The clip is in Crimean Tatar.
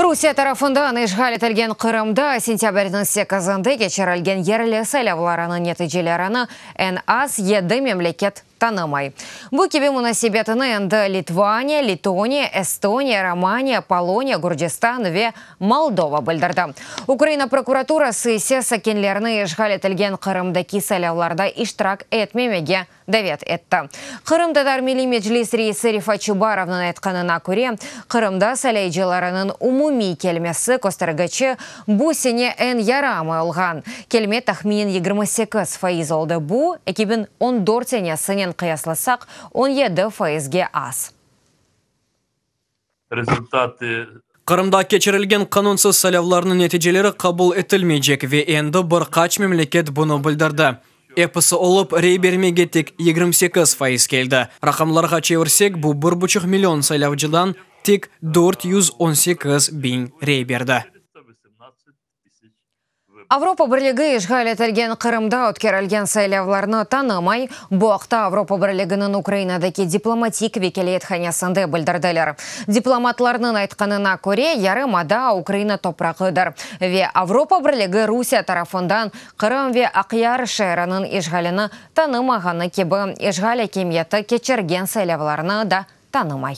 Rusiye tarafından işğal etilgen Qırımda sentâbrniñ sekizinde keçirilgen yerli saylavlarınıñ neticelerini eñ az yedi memleket tanımay. Bu kibi munasebetini endi Litvaniya, Letoniya, Estoniya, Romaniya, Poloniya, Gürcistan ve Moldova bildirdi. Ukraina prokuraturası ise sakinlerni işğal etilgen Qırımdaki saylavlarda iştirak etmemege davet etti. Qırımtatar Milliy Meclis reisi Refat Çubarovnıñ aytqanına köre, Qırımda saylayıcılarınıñ umumiy kelmesi köstergiçi bu sene eñ yaramay olğan. Kelme tahminen 28% oldı, bu, 2014 senesinen qıyaslasaq, 17 faizge az. Rezultatı. Qırımda keçirilgen qanunsız saylavlarnıñ neticeleri qabul etilmeycek ve endi bir qaç memleket bunı bildirdi. Episi olıp, rey bermege tek 28% keldi. Raqamlarğa çevirsek, bu bir buçuq million saylavcıdan tek 418 biñ rey berdi. Avropa Birligi işğal etilgen Qırımda ötkerilgen saylavlarnı tanımay. Bu aqta Avropa Birliginiñ Ukrainadaki diplomatik vekâlethanesinde bildirdiler. Diplomatlarnıñ aytqanına köre, yarımada Ukraina toprağıdır ve Avropa Birligi Rusiye tarafından Qırım ve Aqyar şeeriniñ işğalini tanımağanı kibi işğal akimiyeti keçirgen saylavlarnı da tanımay.